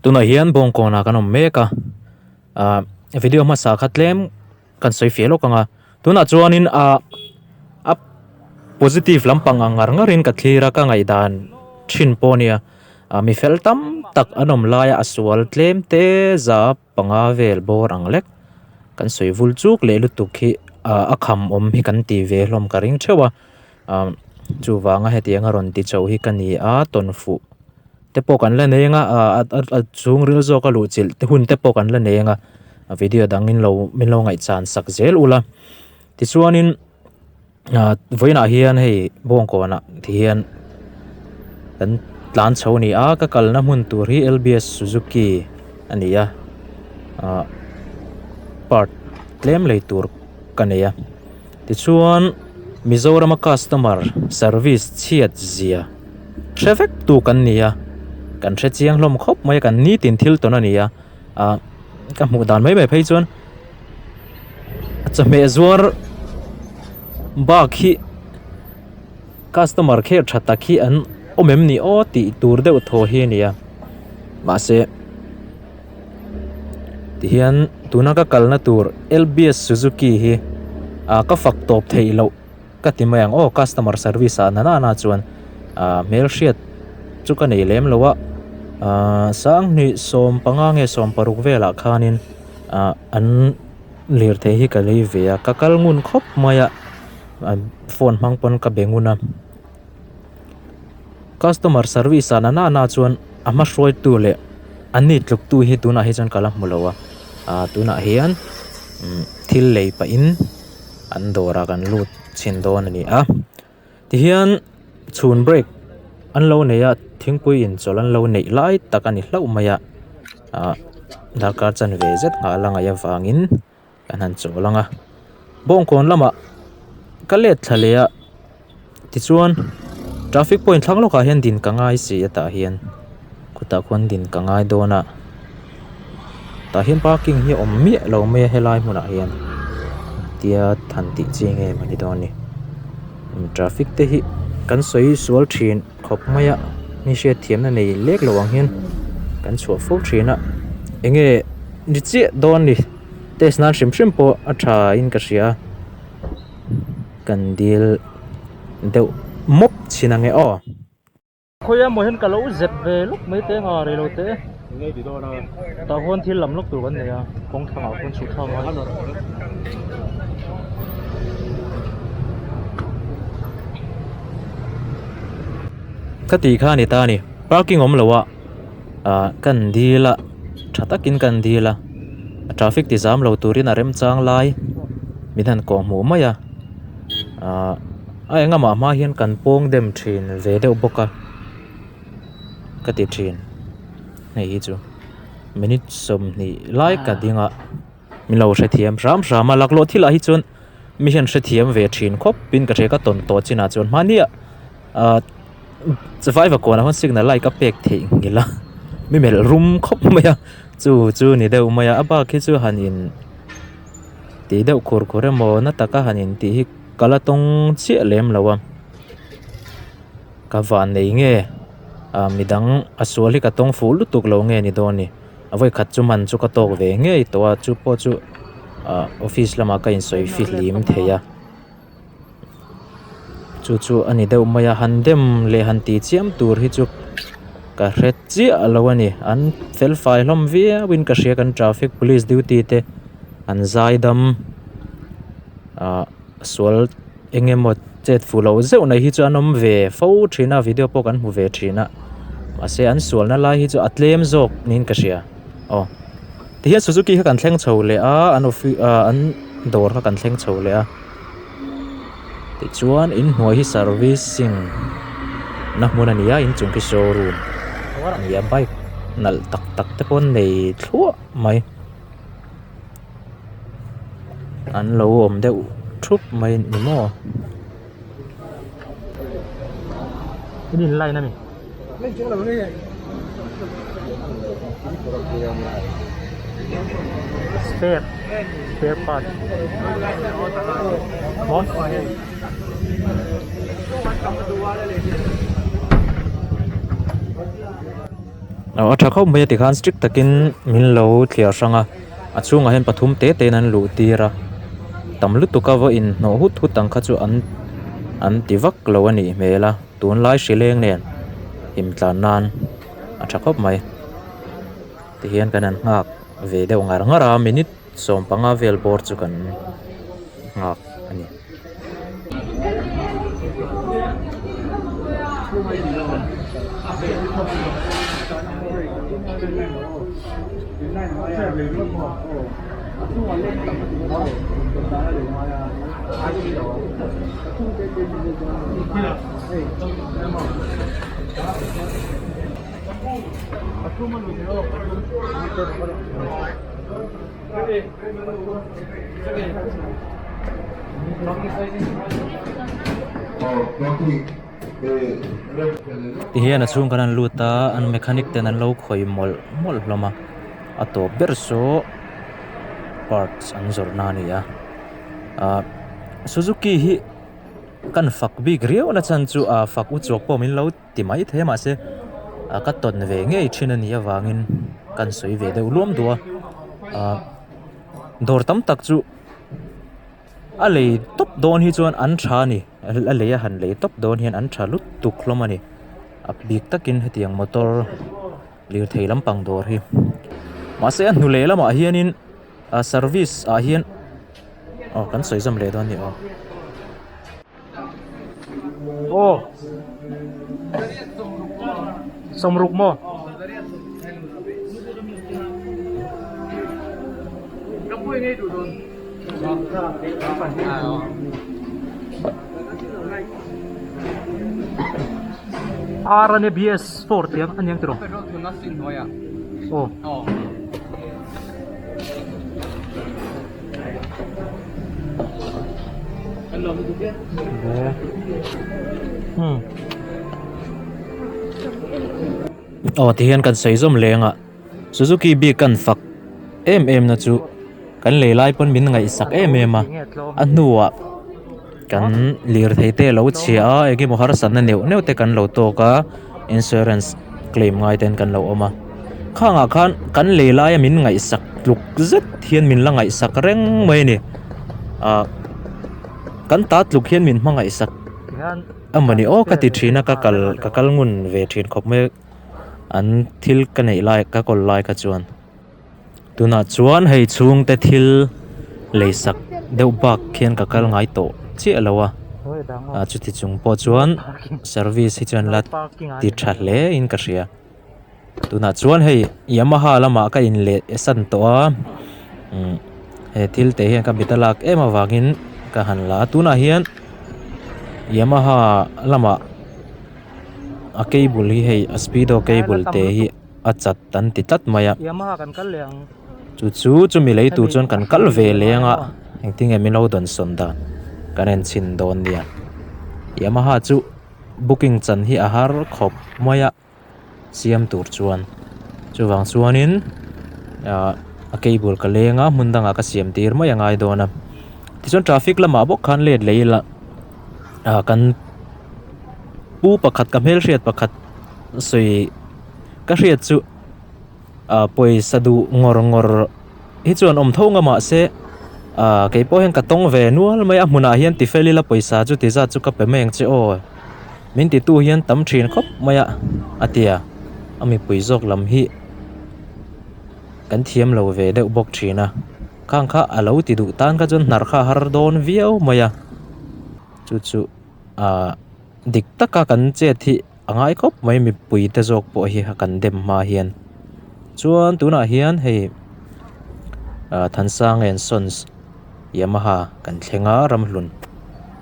Tunah hian bawngkawnah kan awm mek a ah video hmasa kha tlem kan sawi fiah lawk ang a tunah chuanin ah a positive lampang ang ngar ngarin ka thlir a ka ngaihdan thin pawh a nia ah mi fel tam tak an awm laia a sual tlem te za panga vel bawr ang lek kan sawi vul chuk leh lutuk hi ah a kham awm hi kan ti ve hlawm ka ring theuh a ah chuvanga hetianga rawn ti chho hi ka ni a tawnfuh. Te pawh kan la nei anga ah a chhung ril zawk a luh chilh te hun te pawh kan la nei anga a video dang in lo min lo ngaihchan sak zel ula tichuanin ah vawiinah hian hei bawngkawnah ti hian kan tlan chho a ni a ka kalna hmun tur hi L B S Suzuki a ni a ah part tlem lei tur ka nei a tichuan Mizorama customer service chhiat zia. Hre vek tu kan ni a, kan hre chiang hlawm khawp mai a, kan nitin thil tawn a ni a, ah ka hmuh dan mai mai phei chuan chawhmeh zuar bak hi customer care tha tak hi an awm em ni aw tih tur deuh thaw hi a ni a, mahse tihian tuna ka kalna tur L B S Suzuki hi ah ka fak tawp theih loh. Ka ti mai ang aw customer service ah nana na chuan ah hmelhriat chu ka nei lem lo a ah sanghnih 15 nge 16 velah khanin ah an lirthei hi ka lei ve a ka kal ngun khawp mai a phone hmang pawn ka be ngun a customer service ah nana na chuan a hma hruaitu leh an ni tluk tu hi tunah hi chuan ka la hmu lo a ah tunah hian thil lei pahin. An dawrah kan lut chhin dawn a ni a tihian chhun break an lo nei a thingpui inchawlh an lo neih lai tak a ni hlauh mai a ah darkar chanve zet nghah la ngaih avangin kan han chawl ang a bawngkawn lamah ka let thla leh a. Tichuan traffic point thlang lawkah hian din ka ngai si a tah hian khutah khuan din ka ngai dawn a tah hian parking hi a awm miah lo mai a helai hmunah hian tia than tih chi nge maw ni dawn ni traffic te hi kan sawi sual thin khawp mai a mi hriatthiamna nei lek lo ang hian kan chhuah fo thin a eng nge ni chiah dawn ni test nan hrim hrim pawh a tha in ka hria a. Kan dil deuh mawp chhin ang e aw. Khawi emaw hian ka lo zep ve lawk mai te nga rei lo te. Tah huan thil lam lawk tur kan nei a kawng thlangah khuan chhuk thlak a. Ka tih kha a ni ta a ni parking awm lo a ah kan dil a tha takin kan dil a traffic ti zam lo turin a remchang lai min han kawh hmuh mai a ah a engamah hma hian kan pawng dem thin ve deuh bawk a ka ti thin hei hi chu minute 20 lai ka ding a min lo hrethiam hram hram a laklawh thil ah hi chuan mi hian hrethiam ve thin khawp in ka hria ka tawn tawh chinah chuan hmani ah ah chawhai va kawnah khuan signal light a pek theih nghilh a mi melh rum khawp mai a chu chu ni deuh mai a a bak hi chu han in tih deuh khur khur emaw na taka han in tih hi ka la tawng chiah lem lo a ka van nei nge ah midang a sual hi ka tawng fuh lutuk lo nge ni dawn ni a vawikhat chu man chu ka tawk ve ngei tawh a chu pawh chu ah office lamah ka insawi fihlim thei a. Chu chu a ni deuh mai a han dem leh han tih chiam tur hi chu ka hre chiah lo a ni an fel fai hlawm viau in ka hria kan traffic police duty te an zai dam ah sual eng emaw chet fuh loh zeuh nei hi chu an awm ve fo thin a video pawh kan hmu ve thin a mahse an sualna lai hi chu a tlem zawk niin ka hria aw. Tihian Suzuki kha kan thleng chho leh a an office ah an dawr kha kan thleng chho leh a tichuan inhnuai hi servicing na hmun a ni a inchung khi showroom a ni a bike nalh tak tak te pawh an nei thluah mai an lo awm deuh thup mai ni maw. Spare spare part maw. A tha khawp mai a tikhan strict takin min lo thliar hrang a a chhungah hian pathum te te in an luh tir a tam lutuk a vawiin hnawh hut hut ang kha chu an an ti vak lo a nih hmel a tunlai hri leng nen himtlan nan a tha khawp mai tihian kan han nghak ve deuh ngar ngar a minute 15 vel bawr chu kan nghak a ni. Tihian a chhung kan han lut a an mechanic ten an lo khawih mawlh mawlh hlawm a a tawp ber saw parts an zawrhna a ni a ahh suzuki hi kan fak bik riau na chhan chu ah fak uchuak pawh min lo ti mai thei a mahse ah ka tawn ve ngei thin a nih avangin kan sawi ve deuh luam duh a ah dawr tam tak chu a lei tawp dawn hi chuan an tha a ni a lei a han lei tawp dawn hian an tha lutuk hlawm a ni a bik takin hetiang motor lirthei lampang dawr hi mahse a hnu leh lamah hianin ah service ah hian aw kan sawi zawm leh dawn a ni aw. Aw sawmruk maw R ania BS four tih a aniang tiraw aw. Aw tihian kan sawi zawm leng a Suzuki bik kan fak em em na chu kan lei lai pawn min ngaihsak em em a a hnuah kan lirthei te alo chhia a eng emaw harsatna neuh neuh te kan lo tawk a insurance claim ngai ten kan lo awm a khangah khan kan lei laia min ngaihsak tluk zet hian min la ngaihsak reng mai a ni ah kan ta tluk hian min hmangaihsak amawni aw ka ti thin a ka kal ka kal ngun ve thin khawp mai an thil ka neih lai ka kawl lai kha chuan. Tunah chuan hei chhungte thil leisak deuh bak khian ka kal ngai tawh chiah lo a ah chuti chung pawh chuan service hi chuan la ti tha hle in ka hria tunah chuan hei yamaha lamah ka in leh san tawh a umm he thil te hian ka mit a lak em avangin ka han la a tunah hian yamaha lamah a cable hi hei a speedo cable te hi. a chat an ti tlat mai a chu chu chumi lei tur chuan kan kal ve leng a engtin nge min lo dawn sawn dan kan en chhin dawn nia Yamaha chu booking chan hi a har khawp mai a siam tur chuan chuvang chuanin ah a cable ka leng a hmun dangah ka siam tir mai a ngai dawn a tichuan traffic lamah bawk khan let leh ila ah kan pu pakhat ka hmelhriat pakhat sawi ka hriat chu ah pawisa duh ngawr ngawr hi chuan awm tho nga mahse ah kei pawh hian ka tawng ve nual mai a hmunah hian ti fel ila pawisa chu ti zat chu ka pe mai ang che aw min ti tu hian tam thin khawp mai a a ti a a mipui zawk lam hi kan thiam lo ve deuh bawk thin a khang kha a lo ti duh tan kha chuan hnar kha a har dawn viau mai a chu chu ah dik taka kan chet hi a ngai khawp mai mipui te zawk pawh hi kan dem hma hian chuan tunah hian hei ah Thansang and Sons Yamaha kan thleng a ramhlun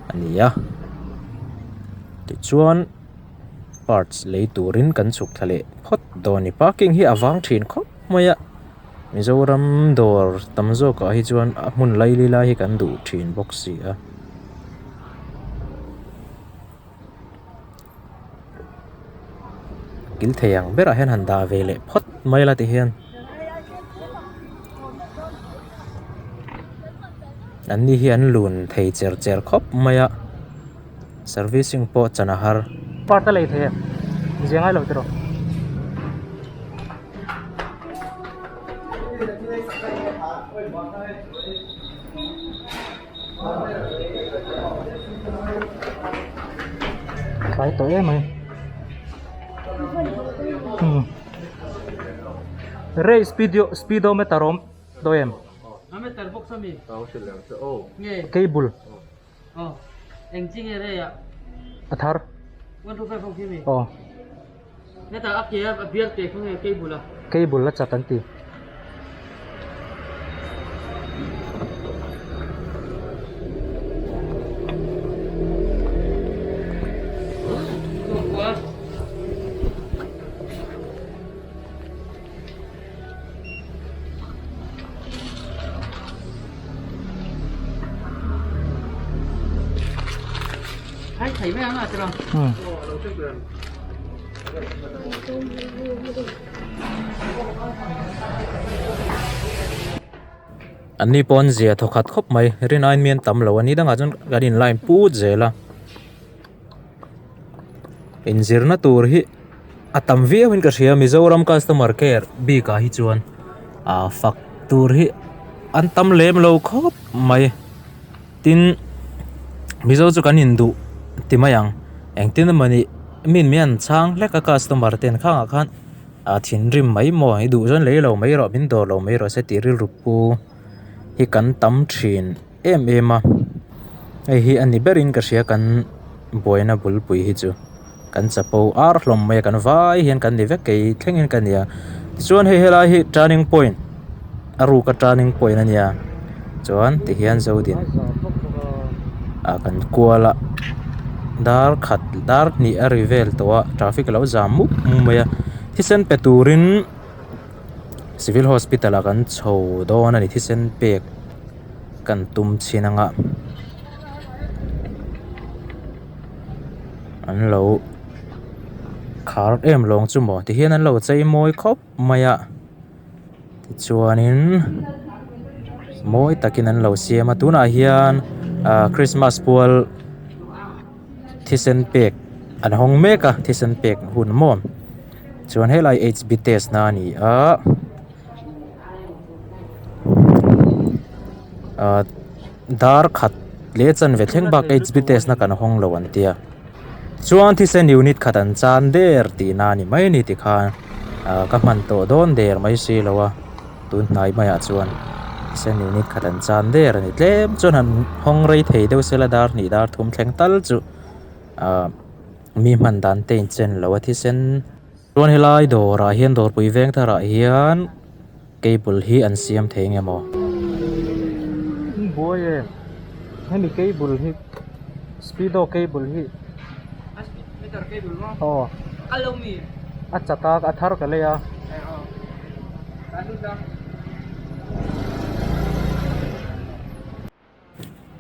a ni a tichuan parts lei turin kan chhuk thla leh phawt dawn a ni parking hi a vang thin khawp mai a Mizoram dawr tam zawkah hi chuan a hmun laili lai hi kan duh thin bawk si a. Kil thei ang berah hian han dah ve leh phawt mai la ti hian an ni hi an lun thei cher cher khawp mai a servicing pawh chan a har. Part a lei thei em? Zia ngai lo tiraw? Tlai tawh em mai umm rei speedo speedometer awm dawn em cable. A thar aw cable a chat an ti. An ni pawh an zia thaw khat khawp mai rin aiin mi an tam lo a ni dangah chuan kan in line put zel a inzirna tur hi a tam viau in ka hria Mizoram customer care bik ah hi chuan ah fak tur hi an tam lem lo khawp mai tin Mizo chu kan induh ti mai ang engtin emawni mi in an chhang hlek a customer ten khangah khan ah thinrim mai maw i duh chuan lei lo mai rawh min dawr lo mai rawh se tih rilru pu hi kan tam thin. Em em a hei hi a ni berin ka hria kan buaina bulpui hi chu kan chapo ar hlawm mai a kan vai hian kan ni vek kei thlengin ka nia tichuan hei helai hi turning point a ruka turning point a nia chuan tihian zodin ah kan kual a dar khat dar hnih a ri vel tawh a traffic a lo zam mup mai a thisen pe turin. Civil hospital ah kan chho dawn a ni thisen pek kan tum chhin anga an lo khar em lawng chu maw tihian an lo chei mawi khawp mai a tichuanin mawi takin an lo siam a tunah hian ah christmas pual thisen pek an hawng mek a thisen pek hun maw. Chuan helai H B test na a ni a ah dar khat leh chanve thleng bak H B test na kan hawng lo an tia chuan thisen unit khat an chan der tihna a ni mai a ni tikhan ah ka hman tawh dawn der mai si lo a tun hnai maiah chuan thisen unit khat an chan der a ni tlem chuan han hawng rei thei deuh sela dar hnih dar thum thleng tal chu ah. Mi hman dan te inchen lo a thisen. Chuan helai dawrah hian dawrpui veng tharah hian cable hi an siam thei nge maw? Buai e, hemi cable hi speedo cable hi aw a chat a a thar ka lei a.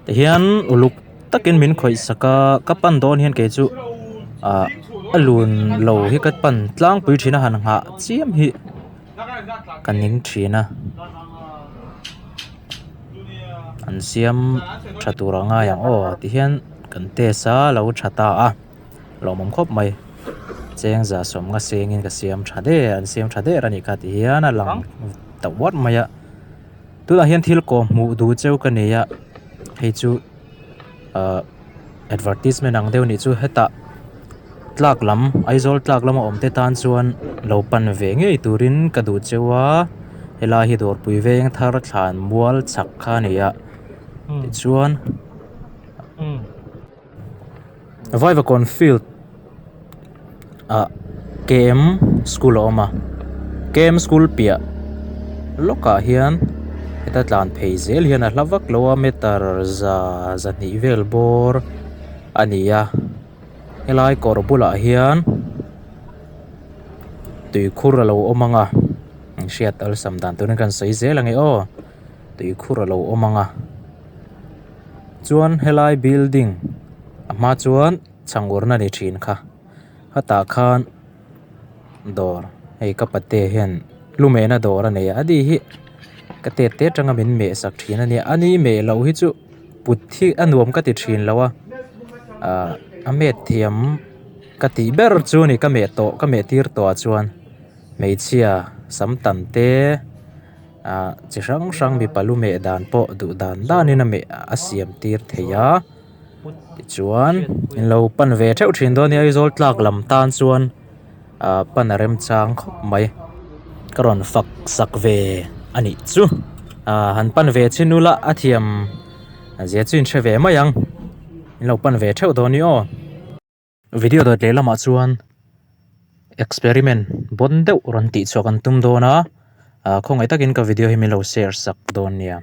Tihian uluk takin min khawih sak a ka pan dawn hian kei chu ah a lun lo hi ka pan tlangpui thin a han nghah chiam hi ka ning thin a an siam tha tur a ngai ang aw tihian kan test a lo tha ta a lawmawm khawp mai cheng za sawmnga sengin ka siam tha der an siam tha der a nih kha tihian a lang ta uat mai a. Tunah hian thil kawh hmuh duh cheu ka nei a hei chu ahh advertisement ang deuh anih chu hetah tlak lam Aizawl tlak lama awm te tan chuan lo pan ve ngei turin ka duh cheu a helai hi dawrpui veng thar thlan mual chhak kha a ni a tichuan Vaivakawn field ah K M school a awm a K M school piah lawkah hian heta tlan phei zel hian a hla vak lo a meter za zahnih vel bawr a ni a helai kawr bulah hian tuikhur a lo awm ang a hriat awlsam dan turin kan sawi zel ang e aw tuikhur a lo awm ang a. Chuan helai building a hma chuan chhangurna ni thin kha hetah khan dawr hei ka pate hian lu mehna dawr a nei a ani hi ka tet te atanga min meh sak thin a nia ani meh loh hi chu put hi a nuam ka ti thin lo a ahh a met thiam ka tih ber chu a ni ka meh tawh ka meh tir tawh ah chuan hmeichhia. Sam tan te ah chi hrang hrang mipa lu meh dan pawh duh dan danin a meh a siam tir thei a tichuan in lo pan ve theuh thin dawn nia Aizawl tlak lam tan chuan ah pan a remchang khawp mai ka rawn fak sak ve a nih chu ah han pan ve chin ula a thiam zia chu in hre ve mai ang in lo pan ve theuh dawn ni aw. Video dawt leh lamah chuan experiment bawn deuh rawn tih chhuah kan tum dawn a ah khawngaih takin ka video hi min lo share sak dawn nia.